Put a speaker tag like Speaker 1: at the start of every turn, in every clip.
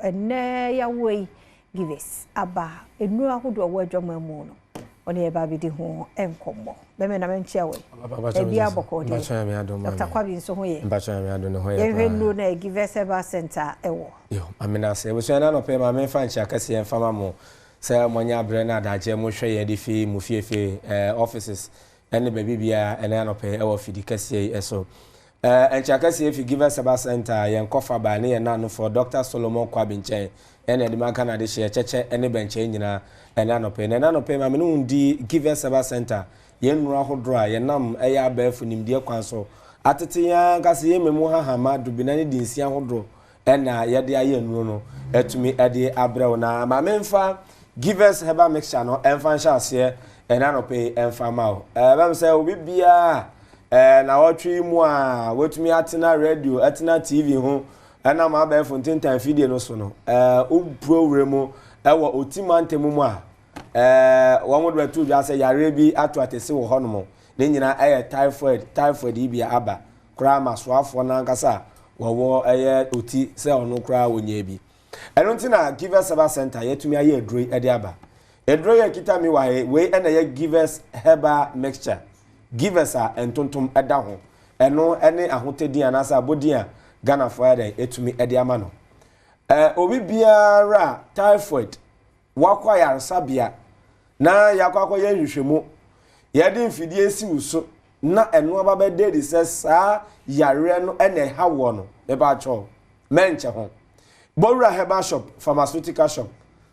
Speaker 1: Ɛnnɛ yawoɔ yi, Givers aba nnuro ahodoɔ wɔ adwaman mu no, ɔne yɛn ba abɛdi ho nkɔmmɔ. Bɛmɛ na menkyia wo yi. Ebi abɔkɔ deɛ. Dr. Kwabi nso ho yɛ. Yɛnhwɛ nnuro na Givers Herbal Center ɛwɔ.
Speaker 2: Yo, amena ase. Abusua no anɔpɛ ma memfa nkyia kɛseɛ mfa ma mo sɛ moanya berɛ ne adagyeɛ mohwɛ yɛn de fi mo fiefie, eh, offices ne baabi biara ɛnɛ anɔpɛ yi ɛwɔ fidi kɛseɛ yi so. Eh, nkyia kɛseɛ fi Givers Herbal Center yɛn kɔfa baa ne yɛn nanofoɔ Dr. Solomon Kwabi nkyɛn ɛna ɛde ma Ghana de hyeɛ kyɛkyɛ ne bɛnkyɛn nyinaa ɛnɛ anɔpɛ yi. Na ɛnɛ anɔpɛ yi ma me ne wo ndi Givers Herbal Center yɛn nnuro ahodoɔ a yɛnam ɛyɛ abɛɛfo nimdeɛ kwan so atete yɛn ankasa yɛn mmamu hahama dubena ne dinsi ahodoɔ ɛna yɛde ayɛ nnuro no atumi ɛde abrɛ wo. Na ma memfa Givers Herbal Mixture no ɛmfa nhyɛ aseɛ ɛna anɔpɛ yi ɛmfa ma wo. Ɛbɛm sɛ obi biara ɛɛ na ɔtwe yi mu a watumi atena radio, ɛtena TV ho ɛnam abɛɛfo ntentan fidie no so no, ɛɛ wopue wura mu ɛwɔ Oti mantam mu a, ɛɛ wɔn de bɛto dwa sɛ yareɛ bi ato atɛsi wɔ hɔnom. Ne nyinaa ɛyɛ typhoid. Typhoid yi bi aba koraa ma soafoɔ n'ankasa a wɔwɔ ɛyɛ Oti sɛ ɔno koraa wɔnyɛ bi. Ɛno nti na Givers Herbal Center yɛtumi ayɛ aduro yi ɛde aba. Aduro yi a ɛkita mi wɔ ha yi, wei ɛna ɛyɛ Givers Herbal Mixture. Givers a ntontom ɛda ho, ɛno ɛne ahotɛdin anaasɛ abɔdin a Ghanafoɔ ayɛ dɛn ɛtumi ɛde ama no. Obi biara typhoid wakɔ ayaresabea na yɛakɔ akɔyɛ nhwehwɛmu, yɛde mfidie si wo so na ɛno aba bɛda adi sɛ saa yareɛ no ɛna ɛha woɔ no, mepa mɛnkyɛ ho. Bɔwura herbal shop, pharmaceutical shop,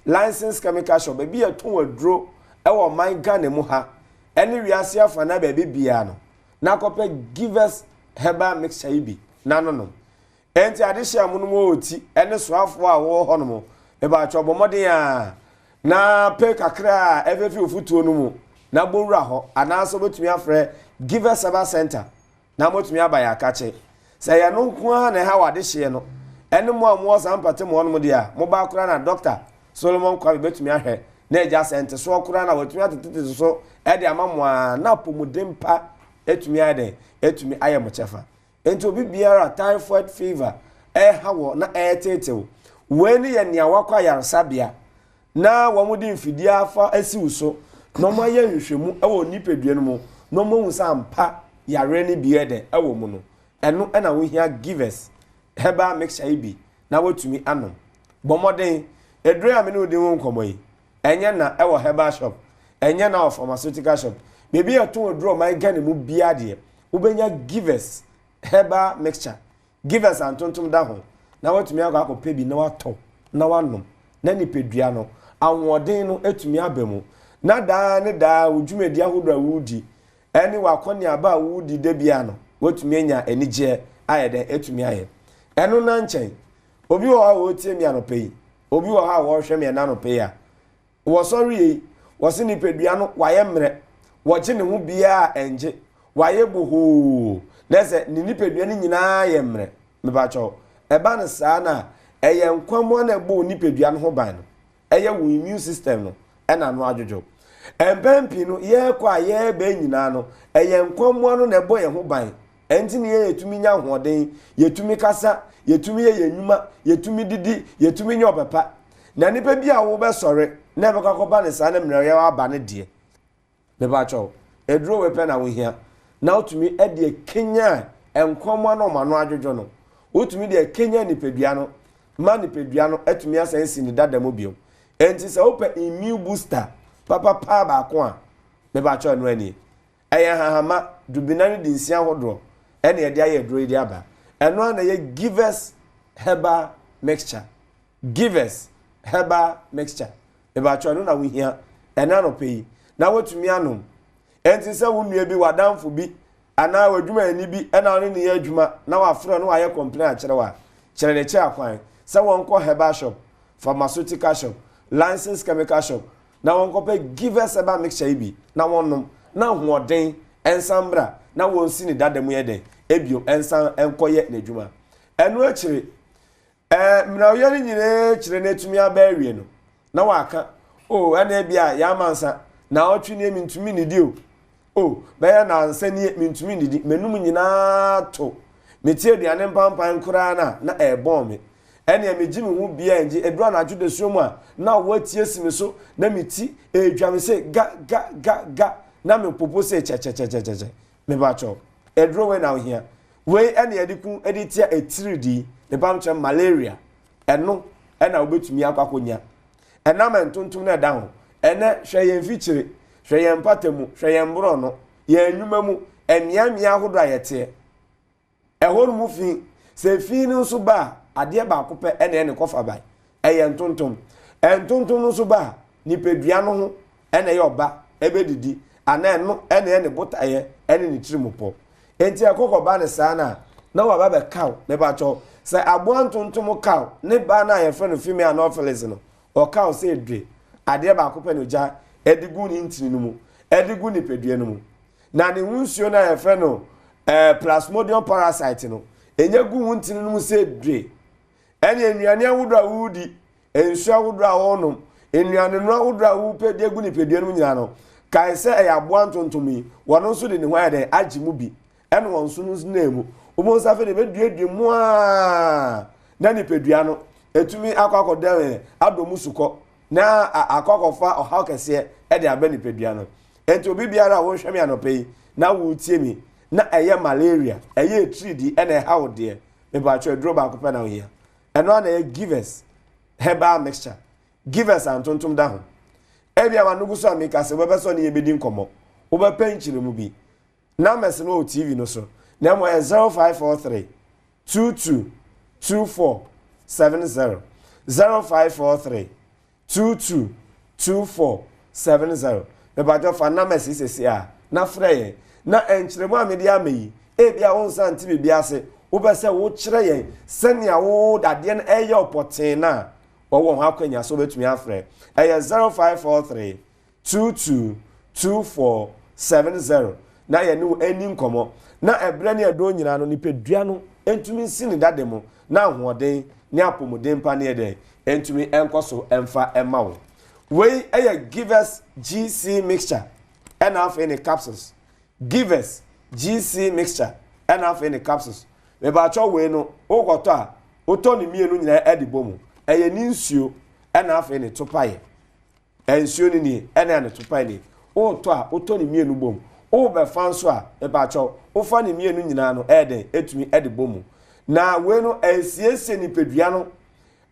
Speaker 2: licensed chemical shop, baabi yɛtɔn aduro ɛwɔ ɔman Ghana mu ha ɛne wiase afa na baabi biara no, na akɔpɛ Givers Herbal Mixture yi bi na nonom. Enti adehyɛ a monom wɔ Oti ɛne soafoɔ a wɔwɔ hɔnom, mepa bɔ mmɔden a na pɛ kakra a ɛfɛfi ofutuo no mu na bɔwura hɔ, anaasɛ wobɛtumi afrɛ Givers Herbal Center na motumi aba yɛ akakye sɛ yɛno nko ara na ɛha wɔ adehyeɛ no ɛne mo a mowɔ saa mpate mu hɔnom deɛ a mobaa koraa na Dr. Solomon Kwabi bɛtumi ahwɛ na agya sɛ ntesoɔ koraa na watumi atetete so ɛde ama mo a na apɔmuden pa ɛtumi ayɛ dɛn ɛtumi ayɛ mo kyɛfa. Nti obi biara typhoid fever ɛha wɔ na ɛɛtetew, wei ne yɛ nea wakɔ ayaresabea na wɔn de mfidie afa asi wo so na wɔn ayɛ nhwehwɛmu ɛwɔ nipadua no mu na wɔn ahu sɛ ampa yareɛ no bi yɛ dɛn ɛwɔ mu no, ɛno ɛna wohia Givers Herbal Mixture yi bi na watumi anom. Bɔ mmɔden, eduro a me ne wo di ho nkɔmmɔ yi, ɛnyɛ na ɛwɔ herbal shop, ɛnyɛ na wɔ pharmaceutical shop, beebi a ɛtɔn aduro ɔman Ghana mu biara deɛ, wobɛnya Givers Herbal Mixture, Givers antontom da ho, na watumi akɔ akɔpɛ bi na watɔ na wanom na nipadua no ahoɔden no atumi aba mu, na daa ne daa wo dwumadi ahodoɔ a wodi ɛne w'akɔneaba a wodi da bia no, watumi anya anigyeɛ ayɛ dɛn atumi ayɛ ɛno. Na nkyɛn obi wɔ hɔ a wɔretie mi anɔpɛ yi, obi wɔ hɔ a wɔrehwɛ mi ɛna anɔpɛ yi a wɔsɔre yi, wɔsi nipadua no wayɛ mmerɛ, wɔgye ne ho biara ɛngye, wayɛ bohoo na sɛ ne nipadua no nyinaa yɛ mmerɛ. Mepakyɛw, ɛba no saa na ɛyɛ nkwammoa na ɛbɔ nipadua no ho ban no, ɛyɛ wo immune system no ɛna ano adwodwo. Mpɛn pii no yɛrekɔ a yɛreba nyinaa no, ɛyɛ nkwammoa no na ɛbɔ yɛn ho ban. Ɛnti ne yɛn yɛtumi nya ahoɔden, yɛtumi kasa, yɛtumi yɛ yɛn nnwuma, yɛtumi didi, yɛtumi nya ɔpɛpa. Na nipa bi a wobɛsɔre na ɛbɛkɔ akɔba ne saa na mmerɛ yɛ aba ne deɛ, mepakyɛw, aduro wei pɛ na wohia na wotumi de akenya nkwammoa no ɔmo ano adwodwo no, wotumi de akenya nipadua no ma nipadua no atumi asan si ne dada mu bio. Enti sɛ wopɛ immune booster papapaa baako a, mepakyɛw, ɛno ani ɛyɛ hahama dubina ne dinsi ahodoɔ ɛna yɛde ayɛ aduro yi de aba. Ɛno ara na ɛyɛ Givers Herbal Mixture. Givers Herbal Mixture, mepakyɛw, ɛno na wohia ɛna anɔpɛ yi na wotumi anom. Enti sɛ wo nua bi, w'adamfo bi anaa w'adwumayɛni bi ɛna ɔne ne yɛ adwuma na wafrɛ no wayɛ complain akyerɛ wo a, kyerɛ ne kyerɛ akwan sɛ wɔnkɔ herbal shop, pharmaceutical shop, licensed chemical shop na wɔnkɔpɛ Givers Herbal Mixture yi bi na wɔnom na ahoɔden nsan mbra na wɔnsi ne dada mu yɛ dɛn ebio nsan nkɔyɛ n'adwuma. Ɛno akyire mmerɛwyɛ no nyinaa kyerɛ no atumi aba awie no na waka o, ɛna ebi a yɛama nsa na ɔtwe nie mintumi nidi o, bɛyɛ nansa nie mintumi nidi, m'anum nyinaa to, metie aduane mpampan koraa na ɛɛbɔn me. Ɛnneɛ megye me ho biaa ngye. Ɛduru anadwo dasuo mu a, na ɔwɔ atie si me so, na me ti ɛredwa me se ga ga ga ga, na me popo se kyɛkyɛkyɛkyɛkyɛ. Mepakyɛw, aduro wei na wohia. Wei ɛne yɛde ku de tia atiridii, mepamkyɛ malaria. Ɛno ɛna wobɛtumi akɔ akɔnya. Ɛnam ntontom no ɛda ho. Ɛnɛ, hwɛ yɛn mfikyire, hwɛ yɛn mpata mu, hwɛ yɛn borɔno, yɛn nnwuma mu, mmeammea ahodoɔ a yɛteɛ. Ɛhɔ no mu fi. Sɛ fi no nso ba a, adeɛ baako pɛ na ɛne kɔfa bae. Ɛyɛ ntontom. Ntontom no nso ba a, nipadua no ho na ɛyɛ ɔba ɛbɛdidi anaa ɛno na ɛyɛ ne botaeɛ ɛne ne tirimupɔ. Enti ɛkɔ kɔba no saa no a, na waba bɛkaw. Mepakyɛw, sɛ aboa ntontom kaw ne ba no a yɛfrɛ no female anopheles no, ɔkaw sɛ edwe. Adeɛ baako pɛ na ogya de gu ne ntini no mu, de gu nipadua no mu. Na ne ho nsuo no a yɛfrɛ no eh, plasmodium parasite no, ɛnya gu wo ntini no mu sɛ dwe. Ɛne nnuane ahodoɔ a woredi, nsuo ahodoɔ a worenom, nnuane no ahodoɔ a worepɛ de agu nipadua no mu nyinaa no, kae sɛ ɛyɛ aboa ntontom yi, wɔn nso de ne ho ayɛ dɛn agye mu bi, ɛna wɔn nso no nam mu. Wobɛhu sɛ afei de bɛduadua mu a na nipadua no ɛtumi akɔ akɔdɛn adɔ mu sukɔ na akɔ akɔfa ɔhaw kɛseɛ de aba nipadua no. Enti obi biara a worehwɛ me anɔpa yi na woretie me na ɛyɛ malaria, ɛyɛ atiridii ɛna ɛha wo deɛ, mepakyɛw aduro baako pɛ na wohia. Ɛno ara na ɛyɛ Givers herbal mixture. Givers a ntontom da ho. Ebia w'ano gu so a meka sɛ wobɛpɛ sɛ ɔne yɛn bɛdi nkɔmmɔ, wobɛpɛ nkyerɛmu bi. Numbers no wɔ TV no so, na mmom ɛyɛ 0543 22 24 70. 0543 22 24 70. Mepakyɛw fa numbers yi sɛsi a na frɛ yɛn. Na nkyerɛmu a mede ama yi, ebia wo nsa nte biribi ase, wopɛ sɛ wokyerɛ yɛn sɛnea wo dadeɛ no ɛyɛ wo pɔtee no a, wɔwɔ ho akwanya sɛ wobɛtumi afrɛ. Ɛyɛ 0543 22 24 70 na yɛne wo ani nkɔmmɔ. Na ɛberɛ ne ɛdɔn nyinaa no, nipadua no ntumi nsi ne dade mu na ahoɔden ne apɔmuden pa ne ɛdɛn ntumi nkɔ so mfa mma wo. Wei yɛ Givers GC mixture ɛna afei ne capsules. Givers GC mixture ɛna afei ne capsules. Mebaatwɔ wei no wokɔtɔ a wotɔ ne mmienu nyinaa ɛde bɔ mu. Ɛyɛ ne nsuo ɛna afei ne topaeɛ. Nsuo no nie, ɛna ne topae nie. Wotɔ a, wotɔ ne mmienu bom. Wobɛfa nso a, mepakyɛw, wofa ne mmienu nyinaa no, ɛyɛ dɛn? Ɛtumi de bɔ mu. Na wei no, ɛsiesie nipadua no,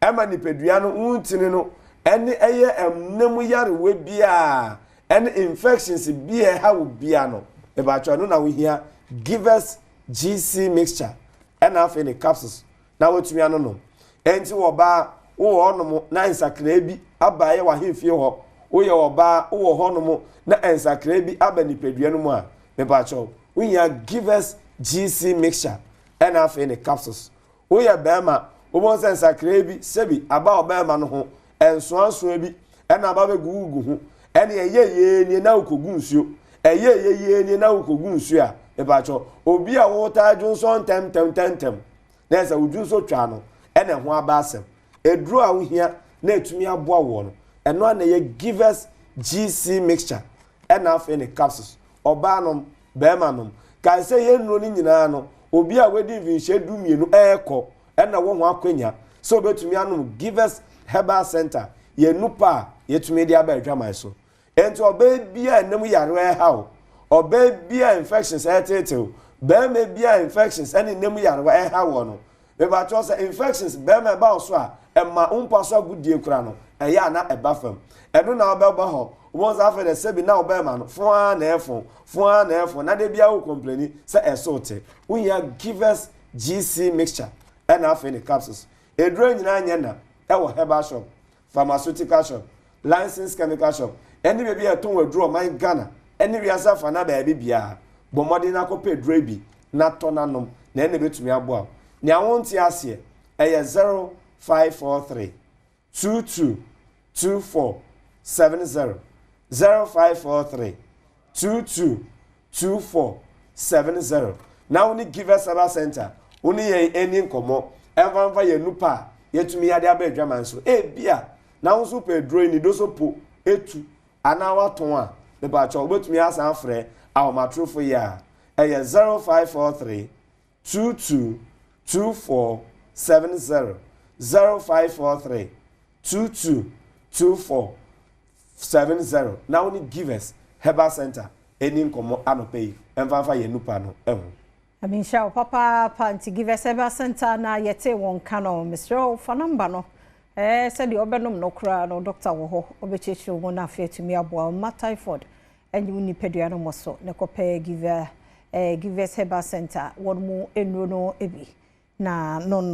Speaker 2: ɛma nipadua no, wo ntini no, ɛne ɛyɛ ɛnna mu yarewa biara, ɛne infections bi a ɛha wo biara no, mepakyɛw, ɛno na wohia Givers GC mixture, ɛna afei ne capsules. na watumi anonom. Enti ɔbaa, wowɔ hɔnom na nsakrae bi aba ɛyɛ w'ahemfie hɔ, woyɛ ɔbaa, wowɔ hɔnom na nsakrae bi aba nipadua no mu a, mepakyɛw, wohia Givers GC mixture ɛna afei ne capsules. Woyɛ barima, wobɛhu sɛ nsakrae bi, sɛbi, aba ɔbarima no ho, nsoansoa bi ɛna aba bɛgugugu ho, ɛne ɛyɛ yie nie na wokɔgu nsuo, ɛyɛ yie yie nie na wokɔgu nsuo a, mepakyɛw, obi a wotaa dwonsɔ ntɛmntɛm ntɛmntɛm, na ɛsɛ wo dwonsɔ twa no ɛna ɛho aba asɛm. Aduro a wohia na ɛtumi aboa woɔ no, ɛno ara na ɛyɛ Givers GC mixture ɛna afei ne capsules. Ɔbaa nom, barima nom. Kae sɛ yɛn nnuro no nyinaa no, obi a wadi mfinhyia 12 ɛrekɔ ɛna wɔ ho akwanya sɛ obɛtumi anom Givers Herbal Center, yɛn nupa a yɛtumi de aba adwaman so. Enti ɔbaa bi a ɛnam yareɛ ɛha wo, ɔbaa bi a infections ɛreteetew, barima bi a infections ɛne nam yarewa ɛha wɔ no, mebakyɛw sɛ infections barima ɛba wo so a, ɛma wo mpa so agodie kora no, ɛyɛ a na ɛba fam. Ɛno na wobɛba hɔ, wobɛhu sɛ afei dɛ sɛbi na wo barima no, fon ara na ɛfon, fon ara na ɛfon, na da biara wo complaini sɛ ɛso te. Wohia Givers GC mixture ɛna afei ne capsules. Eduro nyinaa nyɛ na ɛwɔ herbal shop, pharmaceutical shop, licensed chemical shop, ɛne baabi a yɛtɔn aduro ɔman Ghana ɛne wiase afa na baabi biara. Bɔ mmɔden na kɔpɛ aduro yi bi na tɔ na nom na ɛna ebetumi aboa wo. Nea wonte aseɛ ɛyɛ 0543 22 24 70 0543 22 24 70 na wo ne Givers Herbal Center wo ne yɛn ani nkɔmmɔ ɛmfa mfa yɛn nupa a yɛtumi ade aba adwaman so. Ebia na wo nso pɛ aduro yi ne doso po etu anaa watɔn a, mepakyɛw wobɛtumi asan afrɛ ahomatorofo yi a ɛyɛ 0543 22 24 70. 0543 22 24 70 na wo ne Givers Herbal Center ɛni nkɔmmɔ anɔpa yi ɛmfa mfa yɛn nupa no ɛho.
Speaker 1: Nyame nhyira wo papaapa. Nti Givers Herbal Center na yɛtee wɔn nka no. Mesrɛ wo fa number no. Ɛɛ sɛdeɛ wobɛnom no koraa no doctor wɔ hɔ ɔbɛkyerɛkyerɛ wo mu na afei atumi aboa wo mma typhoid ɛnye wo nipadua no mmɔ so na kɔpɛ Giver, eh, Givers Herbal Center wɔn mu nnuro no bi na no no.